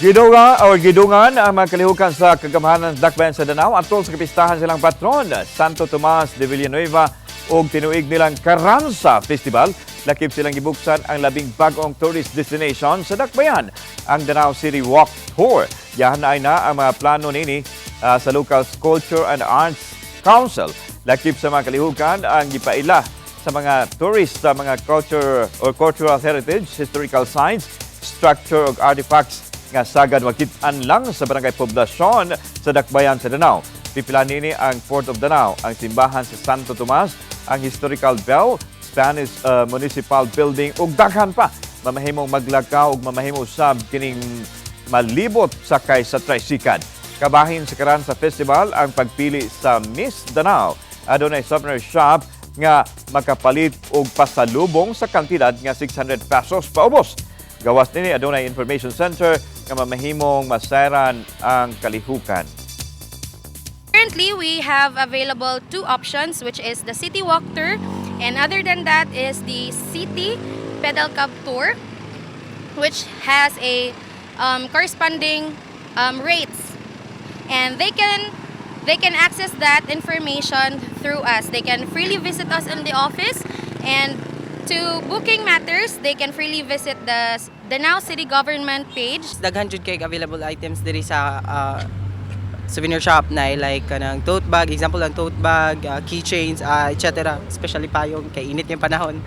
Gidunga o gidungan ang mga kalihukan sa kagamhanan sa Dakbayan sa Danao atol sa kapistahan silang patron, Santo Tomas de Villanueva, ug tinuig nilang Carranza Festival. Lakip silang gibuksan ang labing bag-ong tourist destination sa Dakbayan, ang Danao City Walk Tour. Yahanay na ang mga plano nini sa local Culture and Arts Council. Lakip sa mga kalihukan ang gipaila sa mga tourist sa mga culture or cultural heritage, historical sites, structure ug artifacts nga sagad makit-an lang sa barangay Poblasyon sa Dakbayan sa Danao. Pipila nini ang Port of Danao, ang simbahan sa Santo Tomas, ang historical bell, Spanish Municipal Building ug daghan pa. Mamahimong maglakaw ug mamahimo usab kining malibot sakay sa tricycle. Kabahin sa Carranza Festival ang pagpili sa Miss Danao. Adunay souvenir shop nga makapalit og pasalubong sa kantidad nga ₱600 paubos. Gawas nini, adunay information center nga mamahimong masayran ang kalihukan. Currently, we have available two options, which is the City Walk Tour, and other than that is the City Pedal Cab Tour, which has a corresponding rates, and they can access that information through us. They can freely visit us in the office, and to booking matters, they can freely visit the Danao City Government page. Daghan jud kay available items diri sa souvenir shop na like kanang tote bag, example ang tote bag, keychains, etc. Especially payong kay init yung panahon.